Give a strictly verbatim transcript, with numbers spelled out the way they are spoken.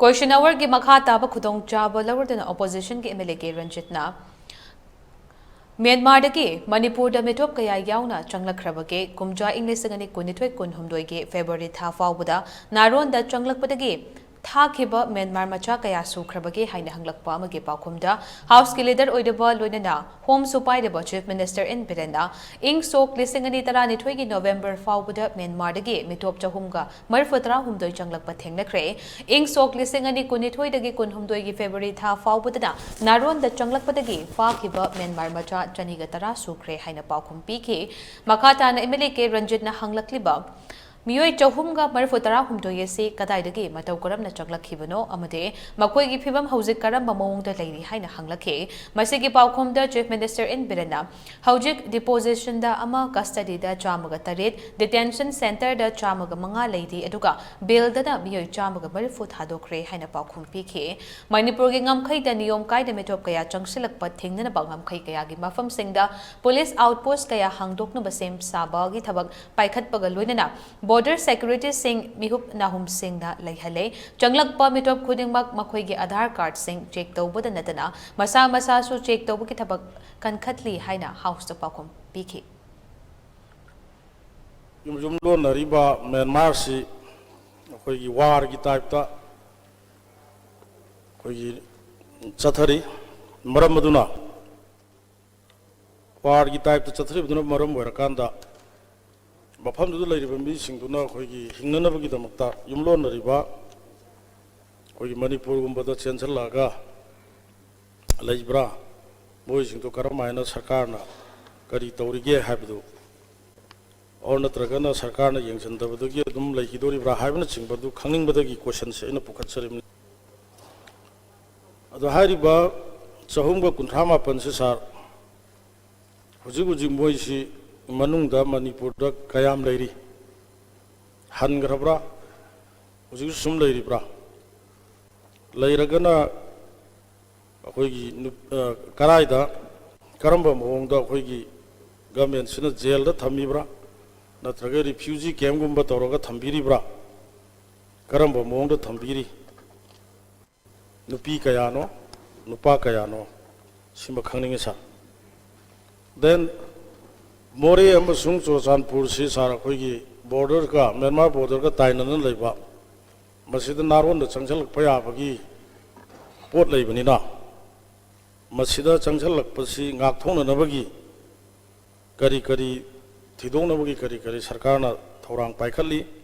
Question hourꯒꯤ ꯃꯈꯥ ꯇꯥꯕ ꯈꯨꯗꯣꯡꯆꯥꯕ ꯂꯧꯔꯗꯨꯅ oppositionꯒꯤ MLA ꯀꯦ ꯔꯟꯖꯤꯠꯅ ꯃ꯭ꯌꯥꯟꯃꯥꯔꯗꯒꯤ ꯃꯅꯤꯄꯨꯔꯗ ꯃꯤꯇꯣꯞ ꯀꯌꯥ ꯌꯥꯎꯅ ꯆꯪꯂꯛꯈ꯭ꯔꯕꯒꯦ? ꯀꯨꯝꯖꯥ ꯏꯪ ꯂꯤꯁꯤꯡ ꯑꯅꯤ ꯀꯨꯟꯅꯤꯊꯣꯏ ꯀꯨꯟꯍꯨꯝꯗꯣꯏꯒꯤ ꯐꯦꯕ꯭ꯔꯨꯋꯥꯔꯤ ꯊꯥ ꯐꯥꯎꯕꯗ ꯅꯥꯔꯣꯟꯗ ꯆꯪꯂꯛꯄꯗꯒꯤ ꯊꯥꯈꯤꯕ ꯃ꯭ꯌꯥꯟꯃꯥꯔ ꯃꯆꯥ ꯀꯌꯥ ꯁꯨꯈ꯭ꯔꯕꯒꯦ ꯍꯥꯏꯅ ꯍꯪꯂꯛꯄ ꯑꯃꯒꯤ ꯄꯥꯎꯈꯨꯝꯗ Houseꯀꯤ leader ꯑꯣꯏꯔꯤꯕ ꯂꯣꯏꯅꯅ ꯍꯣꯝꯁꯨ ꯄꯥꯏꯔꯤꯕ Chief Minister ꯑꯦꯟ ꯕꯤꯔꯦꯟꯅ ꯏꯪ ꯁꯣꯛ ꯂꯤꯁꯤꯡ ꯑꯅꯤ ꯇꯔꯥꯅꯤꯊꯣꯏꯒꯤ ꯅꯣꯕꯦꯝꯕꯔ ꯐꯥꯎꯕꯗ ꯃ꯭ꯌꯥꯟꯃꯥꯔꯗꯒꯤ ꯃꯤꯇꯣꯞ ꯆꯍꯨꯝꯒ ꯃꯔꯤꯐꯨ ꯇꯔꯥꯍꯨꯝꯗꯣꯏ ꯆꯪꯂꯛꯄ ꯊꯦꯡꯅꯈ꯭ꯔꯦ꯫ ꯏꯪ ꯁꯣꯛ ꯂꯤꯁꯤꯡ ꯑꯅꯤ ꯀꯨꯟꯅꯤꯊꯣꯏꯗꯒꯤ ꯀꯨꯟꯍꯨꯝꯗꯣꯏꯒꯤ ꯐꯦꯕ꯭ꯔꯨꯋꯥꯔꯤ ꯊꯥ ꯐꯥꯎꯕꯗꯅ ꯅꯥꯔꯣꯟꯗ ꯆꯪꯂꯛꯄꯗꯒꯤ ꯐꯥꯈꯤꯕ ꯃ꯭ꯌꯥꯟꯃꯥꯔ ꯃꯆꯥ ꯆꯅꯤꯒ ꯇꯔꯥ ꯁꯨꯈ꯭ꯔꯦ ꯍꯥꯏꯅ ꯄꯥꯎꯈꯨꯝ ꯄꯤꯈꯤ꯫ ꯃꯈꯥ ꯇꯥꯅ MLA ꯀꯦ ꯔꯟꯖꯤꯠꯅ ꯍꯪꯂꯛꯂꯤꯕ ꯃꯤꯑꯣꯏ ꯆꯍꯨꯝꯒ ꯃꯔꯤꯐꯨ ꯇꯔꯥꯍꯨꯝꯗꯣꯏ ꯑꯁꯤ ꯀꯗꯥꯏꯗꯒꯤ ꯃꯇꯧ ꯀꯔꯝꯅ ꯆꯪꯂꯛꯈꯤꯕꯅꯣ ꯑꯃꯗꯤ ꯃꯈꯣꯏꯒꯤ ꯐꯤꯕꯝ ꯍꯧꯖꯤꯛ ꯀꯔꯝꯕ ꯃꯑꯣꯡꯗ ꯂꯩꯔꯤ ꯍꯥꯏꯅ ꯍꯪꯂꯛꯈꯤ꯫ ꯃꯁꯤꯒꯤ ꯄꯥꯎꯈꯨꯝꯗ Chief Minister ꯑꯦꯟ ꯕꯤꯔꯦꯟꯅ ꯍꯧꯖꯤꯛ depositionꯗ ꯑꯃ, custodyꯗ ꯆꯥꯝꯃꯒ ꯇꯔꯦꯠ, detention centreꯗ ꯆꯥꯝꯃꯒ ꯃꯉꯥ ꯂꯩꯔꯤ, ꯑꯗꯨꯒ bailꯗꯅ ꯃꯤꯑꯣꯏ ꯆꯥꯝꯃꯒ ꯃꯔꯤꯐꯨ ꯊꯥꯗꯣꯛꯈ꯭ꯔꯦ ꯍꯥꯏꯅ ꯄꯥꯎꯈꯨꯝ ꯄꯤꯈꯤ꯫ ꯃꯅꯤꯄꯨꯔꯒꯤ ꯉꯝꯈꯩꯗ ꯅꯤꯌꯣꯝ ꯀꯥꯏꯗ ꯃꯤꯇꯣꯞ ꯀꯌꯥ ꯆꯪꯁꯤꯜꯂꯛꯄ ꯊꯤꯡꯅꯅꯕ ꯉꯝꯈꯩ ꯀꯌꯥꯒꯤ ꯃꯐꯝꯁꯤꯡꯗ police outpost ꯀꯌꯥ ꯍꯥꯡꯗꯣꯛꯅꯕ ꯁꯦꯝ ꯁꯥꯕꯒꯤ ꯊꯕꯛ ꯄꯥꯏꯈꯠꯄꯒ ꯂꯣꯏꯅꯅ border securityꯁꯤꯡ ꯃꯤꯍꯨꯠ ꯅꯥꯍꯨꯝꯁꯤꯡꯅ ꯂꯩꯍꯜꯂꯦ꯫ ꯆꯪꯂꯛꯄ ꯃꯤꯇꯣꯞ ꯈꯨꯗꯤꯡꯃꯛ ꯃꯈꯣꯏꯒꯤ Aadhaar cardꯁꯤꯡ check ꯇꯧꯕꯗ ꯅꯠꯇꯅ ꯃꯁꯥ ꯃꯁꯥꯁꯨ check ꯇꯧꯕꯒꯤ ꯊꯕꯛ ꯀꯟꯈꯠꯂꯤ ꯍꯥꯏꯅ Houseꯇ ꯄꯥꯎꯈꯨꯝ ꯄꯤꯈꯤ꯫ ꯌꯨꯝ ꯌꯨꯝꯂꯣꯟꯅꯔꯤꯕ ꯃ꯭ꯌꯥꯟꯃꯥꯔꯁꯤ ꯑꯩꯈꯣꯏꯒꯤ warꯒꯤ typeꯇ ꯑꯩꯈꯣꯏꯒꯤ ꯆꯠꯊꯔꯤ꯫ ꯃꯔꯝ ꯑꯗꯨꯅ warꯒꯤ typeꯇ ꯆꯠꯊꯔꯤꯕꯗꯨꯅ ꯃꯔꯝ ꯑꯣꯏꯔꯀꯥꯟꯗ ꯃꯐꯝꯗꯨꯗ ꯂꯩꯔꯤꯕ ꯃꯤꯁꯤꯡꯗꯨꯅ ꯑꯩꯈꯣꯏꯒꯤ ꯍꯤꯡꯅꯅꯕꯒꯤꯗꯃꯛꯇ ꯌꯨꯝꯂꯣꯟꯅꯔꯤꯕ ꯑꯩꯈꯣꯏꯒꯤ ꯃꯅꯤꯄꯨꯔꯒꯨꯝꯕꯗ ꯆꯦꯟꯁꯤꯜꯂꯛꯑꯒ ꯂꯩꯕ꯭ꯔꯥ, ꯃꯣꯏꯁꯤꯡꯗꯣ ꯀꯔꯝ ꯍꯥꯏꯅ ꯁꯔꯀꯥꯔꯅ ꯀꯔꯤ ꯇꯧꯔꯤꯒꯦ ꯍꯥꯏꯕꯗꯨ, or ꯅꯠꯇ꯭ꯔꯒꯅ ꯁꯔꯀꯥꯔꯅ ꯌꯦꯡꯁꯤꯟꯗꯕꯗꯒꯤ ꯑꯗꯨꯝ ꯂꯩꯈꯤꯗꯣꯔꯤꯕ꯭ꯔꯥ ꯍꯥꯏꯕꯅꯆꯤꯡꯕꯗꯨ ꯈꯪꯅꯤꯡꯕꯗꯒꯤ questionꯁꯦ ꯑꯩꯅ ꯄꯨꯈꯠꯆꯔꯤꯕꯅꯤ꯫ ꯑꯗꯣ ꯍꯥꯏꯔꯤꯕ ꯆꯍꯨꯝꯒ ꯀꯨꯟꯊ꯭ꯔꯥ ꯃꯥꯄꯟꯁꯦ sir, ꯍꯧꯖꯤꯛ ꯍꯧꯖꯤꯛ ꯃꯣꯏꯁꯤ ꯃꯅꯨꯡꯗ ꯃꯅꯤꯄꯨꯔꯗ ꯀꯌꯥꯝ ꯂꯩꯔꯤ? ꯍꯟꯈ꯭ꯔꯕ꯭ꯔꯥ? ꯍꯧꯖꯤꯛꯁꯨ ꯁꯨꯝ ꯂꯩꯔꯤꯕ꯭ꯔꯥ? ꯂꯩꯔꯒꯅ ꯑꯩꯈꯣꯏꯒꯤ ꯅꯨ-, ꯑ, ꯀꯔꯥꯏꯗ, ꯀꯔꯝꯕ ꯃꯑꯣꯡꯗ ꯑꯩꯈꯣꯏꯒꯤ governmentꯁꯤꯅ jailꯗ ꯊꯝꯃꯤꯕ꯭ꯔꯥ? ꯅꯠꯇ꯭ꯔꯒ refugee campꯒꯨꯝꯕ ꯇꯧꯔꯒ ꯊꯝꯕꯤꯔꯤꯕ꯭ꯔꯥ? ꯀꯔꯝꯕ ꯃꯑꯣꯡꯗ ꯊꯝꯕꯤꯔꯤ? ꯅꯨꯄꯤ ꯀꯌꯥꯅꯣ, ꯅꯨꯄꯥ ꯀꯌꯥꯅꯣ, ꯁꯤꯃ ꯈꯪꯅꯤꯡꯉꯤ ꯁꯥꯔ꯫ Then ꯃꯣꯔꯦ ꯑꯃꯁꯨꯡ ꯆꯨꯔꯆꯥꯟꯄꯨꯔꯁꯤ ꯁꯥꯔ, ꯑꯩꯈꯣꯏꯒꯤ borderꯒ, ꯃ꯭ꯌꯥꯟꯃꯥꯔ borderꯒ ꯇꯥꯏꯅꯅ ꯂꯩꯕ, ꯃꯁꯤꯗ ꯅꯥꯔꯣꯟꯗ ꯆꯪꯁꯤꯜꯂꯛꯄ ꯌꯥꯕꯒꯤ ꯄꯣꯠ ꯂꯩꯕꯅꯤꯅ, ꯃꯁꯤꯗ ꯆꯪꯁꯤꯜꯂꯛꯄꯁꯤ ꯉꯥꯛꯊꯣꯛꯅꯅꯕꯒꯤ ꯀꯔꯤ ꯀꯔꯤ, ꯊꯤꯗꯣꯛꯅꯕꯒꯤ ꯀꯔꯤ ꯀꯔꯤ ꯁꯔꯀꯥꯔꯅ ꯊꯧꯔꯥꯡ ꯄꯥꯏꯈꯠꯂꯤ?